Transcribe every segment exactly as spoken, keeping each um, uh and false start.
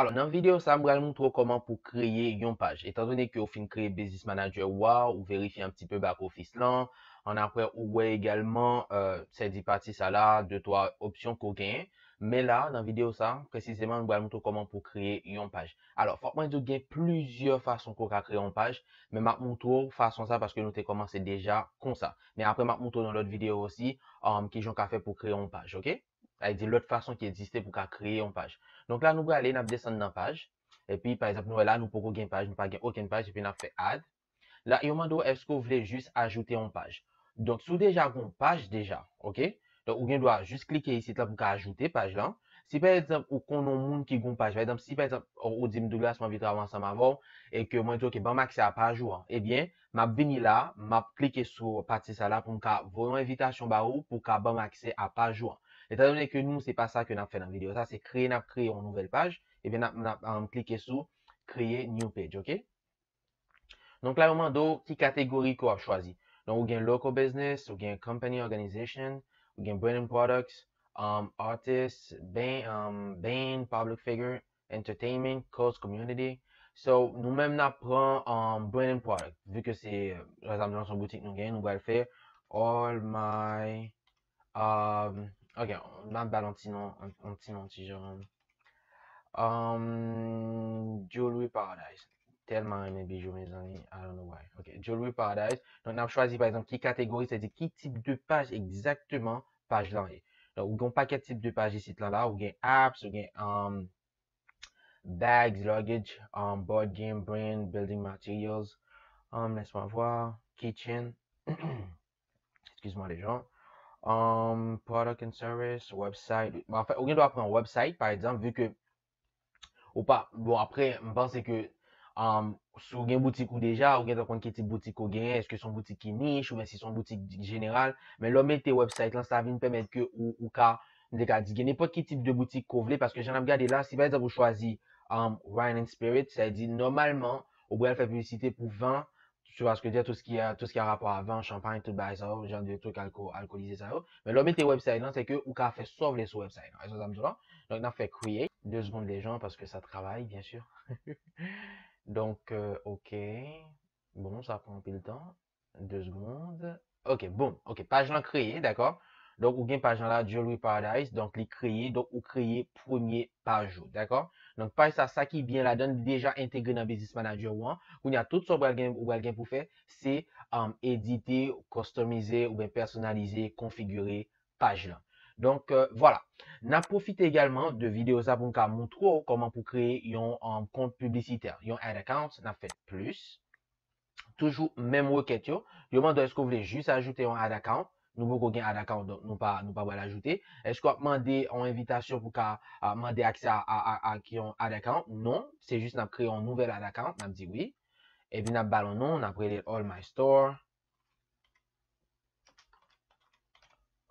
Alò, nan videyo sa, m pral montre w kòman pou kreye yon paj. Etandone ke w fin kreye Business Manager ou a, ou verifye un petit peu back office lan, ann apre ou wè egalman, euh, sèdi pati sa la, de twa opsyon ke w genyen. Men la, nan videyo sa, presizeman, m pral montre w kòman pou kreye yon paj. Alò, fòk mwen di w gen plizyè fason ke w ka kreye yon paj, men m ap montre w fason sa paske nou te kòmanse deja konsa. Men apre, m ap montre w nan lòt videyo osi, um, kijan w ka fè pou kreye yon paj, oke? Sa vle di lòt fason ki egziste pou ka kreye yon paj. Donk la, nou prale, n ap desann nan paj. Epi, pa egzanp, nou wè la, nou poko gen paj, nou pa gen okenn paj, epi n ap fè add. La, yo mande w, èske w vle jis ajoute yon paj? Donk, si w deja gen yon paj deja, oke? Donk, ou gen dwa jis klike isit la pou ka ajoute paj lan. Si pa egzanp, ou konn yon moun ki gen yon paj, pa egzanp, si pa egzanp, ou, ou di m, Douglas, mwen anvi travay ansanm avè w, e ke mwen di, oke, ban m aksè a paj ou an, ebyen, m ap vini la, m ap klike sou pati sa la pou m ka voye yon envitasyon ba ou pou ka ban m aksè a paj ou an. Etandone ke nou, se pa sa ke n ap fè nan videyo sa, se kreye, n ap kreye yon nouvèl paj, ebyen, n ap, n ap, um, klike sou kreye new page, oke? Donk la, yo mande w ki kategori ke w ap chwazi. Donk, ou gen local business, ou gen company, organization, ou gen brand and products, um, artist, band, um, band, public figure, entertainment, cause, community. So, nou menm n ap pran, um, brand and product, vu ke se, pa egzanp, nan son boutik nou gen, nou pral fè All My, um, ok, n ap ba l yon ti non, yon, yon ti non, ti jan, um, Jewelry Paradise. Tèlman renmen bijou, mezanmi, I don't know why. Ok, Jewelry Paradise. Donk, n ap chwazi, pa egzanp, ki kategori, sèdi ki tip de paj egzakteman paj lan ye. Donk, ou gen yon pakèt tip de paj isit lan la, ou gen apps, ou gen, um, bags, luggage, um, board game, brand, building materials, um, laisse-moi voir, kitchen, excuse-moi les gens, um, product and service, website. Bon, anfèt, ou gen dwa pran website, pa egzanp, vu ke ou pa, bon, apre, m panse ke, um, si w gen boutik ou deja, ou gentan konn ki tip boutik ou genyen, èske se yon boutik ki nich, oubyen si se yon boutik jeneral, men lè w mete website lan, sa vin pèmèt ke ou, ou ka, m te ka di, gen nenpòt ki tip de boutik ke w vle, paske jan n ap gade la, si pa egzanp ou chwazi, um, Wine and Spirit, sa vle di, nòmalman, ou pral fè piblisite pou van, tu vois ce que je veux dire, tout ce qui a, tout ce qui a rapport à vin, champagne, tout bagay sa yo, jan de truc alco-, alcoolisé sa yo. Men lè w mete website lan, se ke ou ka fè sa w vle sou website lan. Èske sa m di w la? Donk, n ap fè create. Deux secondes, les gens, parce que ça travaille, bien sûr. Donk, euh, ok. Bon, sa pran anpil tan. Deux secondes. Ok, bon. Ok, paj lan kreye, dakò? Donk, ou gen paj lan la, Jewelry Paradise. Donk, li kreye. Donk, ou kreye premye paj ou, dakò? Donk, paj sa, sa ki byen ladan, li deja entegre nan Business Manager ou an. Kounye a, tout sa w pral gen, ou pral gen pou fè, se, um, edite, customize, oubyen pèsonalize, konfigire paj lan. Donk, euh, vwala. N ap pwofite egalman de videyo sa pou n ka montre w kòman pou kreye yon, um, kont piblisitè, yon ad account, n ap fè plis. Toujou menm rekèt yo. Yo mande w èske w vle jis ajoute yon ad account. Nou poko gen ad account, donk nou pa, nou pa pral ajoute. Èske w ap mande yon envitasyon pou ka, a, mande aksè a, a, a, ak yon ad account? Non, se jis n ap kreye yon nouvèl ad account, n ap di wi. Epi n ap ba l yon non, n ap rele l All My Store.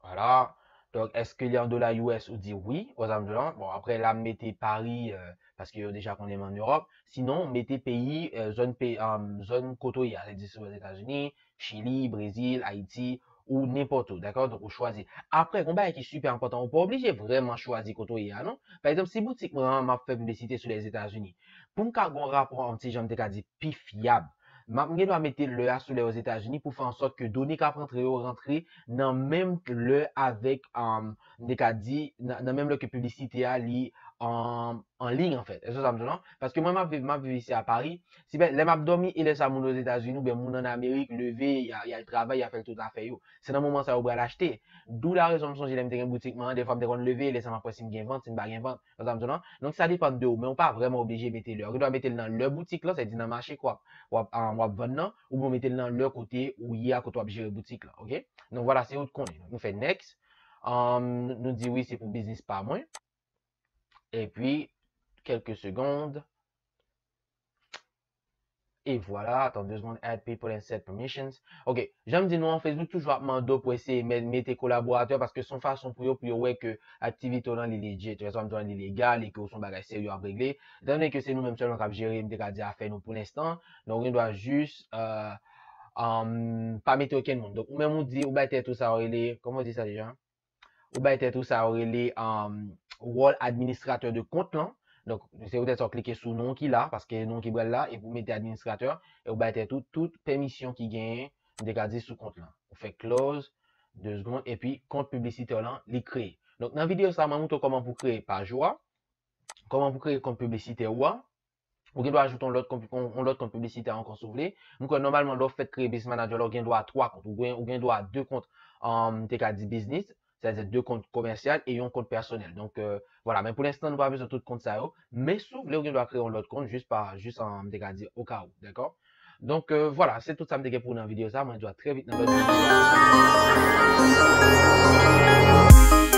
Vwala. Donk, èske li an dola U S? Ou di wi, aux alentours. Bon, apre la, m mete Paris, euh, paske yo deja konnen m an Ewòp. Sinon, mete peyi, euh, zòn pe-, um, zòn kote w ye a, sètadi si w Ozetazini, Chili, Brezil, Ayiti, ou nenpòt ou, dakò? Donk, ou chwazi. Apre, gon bagay ki sipè enpòtan, ou pa oblije vrèman chwazi kote w ye a, non? Pa egzanp, si boutik mwen an, m ap fè piblisite sou Lèzetazini. Pou m ka gon rapò, yon ti jan m te ka di, pi fyab, m ap gen dwa mete lè a sou lè Ozetazini pou fè an sòt ke done k ap rantre yo rantre nan menm lè avèk, um, m te ka di, nan, nan menm lè ke piblisite a li, um, an liy, anfèt. Èske sa m di w la? Paske mwen, m ap viv, m ap viv isi a Pari. Si ben, lè m ap dòmi, e lè sa moun Ozetazini oubyen moun ann Amerik leve, y a, y al travay, y a fè tout afè yo. Se nan moman sa yo pral achte. D'où la raison, m sonje lè m te gen boutik mwen an, defwa m te konn leve, e lè sa m ap wè si m gen vant, si m pa gen vant. Konn sa m di w la? Donk, sa depann de ou, men ou pa vrèman oblije mete lè. Ou gen dwa mete l nan lè boutik lan, sètadi nan mache ke w ap, w ap, ah, w ap vann nan, oubyen w mete l nan lè kote ou ye a, kote w ap jere boutik lan, oke? Donk, vwala, se ou k konnen. Nou fè next. Um, nou di wi, se pou biznis pa mwen. Epi, kèlke segond. E vwala, atann de segonn, add people and set permissions. Ok, jan m di nou an, Facebook toujou ap mande w pou eseye met, mete kolaboratè paske se yon fason pou yo, pou yo wè ke aktivite w lan li legit, rezon m di w li legal e ke w se yon bagay serye w ap regle. Etan done ke se nou menm sèlman k ap jere, m te ka di afè nou pou lenstan, donk ou gen dwa jis, euh, um, pa mete okenn moun. Donk ou menm ou di, ou bay tèt ou sa w rele, kòman w di sa deja? Ou bay tèt ou sa yo rele, um, wòl administratè de kont lan. Donk, se poutèt sa w klike sou non ki la, paske non ki pral la, epi w mete administratè, e w bay tèt ou tout pèmisyon ki genyen, m te ka di sou kont lan. Ou fè close, de segonn, epi kont piblisitè lan, li kreye. Donk, nan videyo sa, mwen montre w kòman pou kreye paj ou a, kòman pou kreye kont piblisitè ou a, ou gen dwa ajoute yon lòt kont, yon, yon lòt kont piblisitè ankò si w vle. Mwen kwè nòmalman lè w fèt kreye Business Manager la, ou gen dwa a twa kont. Ou gen, ou gen dwa a de kont, um, te ka di biznis, sètadi de kont komèsyal e yon kont pèsonèl. Donk, euh, vwala. Men pou lenstan, nou pa bezwen tout kont sa yo. Men si w vle, ou gen dwa kreye yon lòt kont, jis pa, jis an, te ka di, okawou, dakò? Donk, euh, vwala, se tout sa m te gen pou ou nan videyo sa. Mwen di w a trè vit nan lòt videyo.